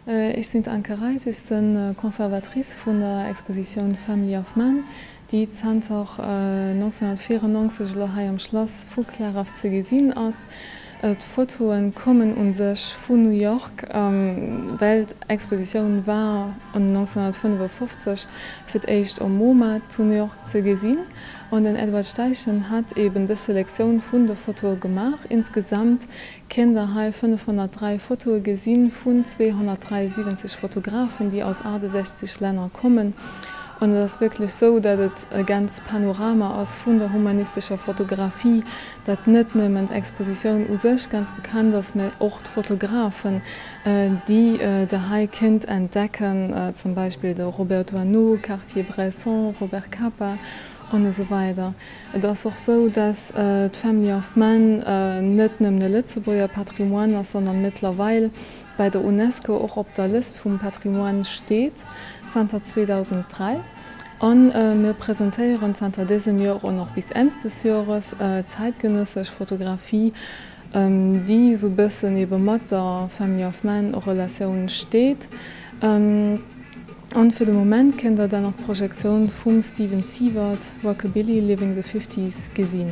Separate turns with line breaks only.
Ech sinn d'Anke Reis, ech sinn Conservatrice vun der Expositioun Family of Man, déi zanter 1994 elo hei am Schlass vu Clärref ze gesinn ass. D'Fotoe kommen u sech vun New York, well d'Expositioun war 1955 fir d'éischt um MoMA zu New York ze gesinn. An den Edward Steichen hat eben dës Selektioun vun de Fotoe gemaach. Insgesamt Kennt der hei 503 Fotoe gesinn vun 273 Fotografen, déi aus 68 Länner kommen. An et ass wierklech sou, datt et e ganz Panorama ass vun der humanistescher Fotografie, datt net nëmmen d'Expositioun u sech ganz bekannt ass, mä och d'Fotografen, déi der hei kennt entdecken, zum Beispill de Robert Doisneau, Cartier-Bresson, Robert Capa an esou weider. Et ass och sou, dass d'Family of Man net nëmmen e Lëtzebuerger Patrimoine ass, sondern mëttlerweil bei der Unesco och op der Lëscht vum Patrimoine steet, zanter 2003. A mir presentéieren zanter dësem Joer an och bis Enns des Jores zäitgenëssesch Fotografie, déi esou bëssen ebe mat der Family of Man a Relatioun steet. An fir de Moment kennt der dann och d'Projektioun vum Steven Siewert, Rockabilly, Living the Fifties gesinn.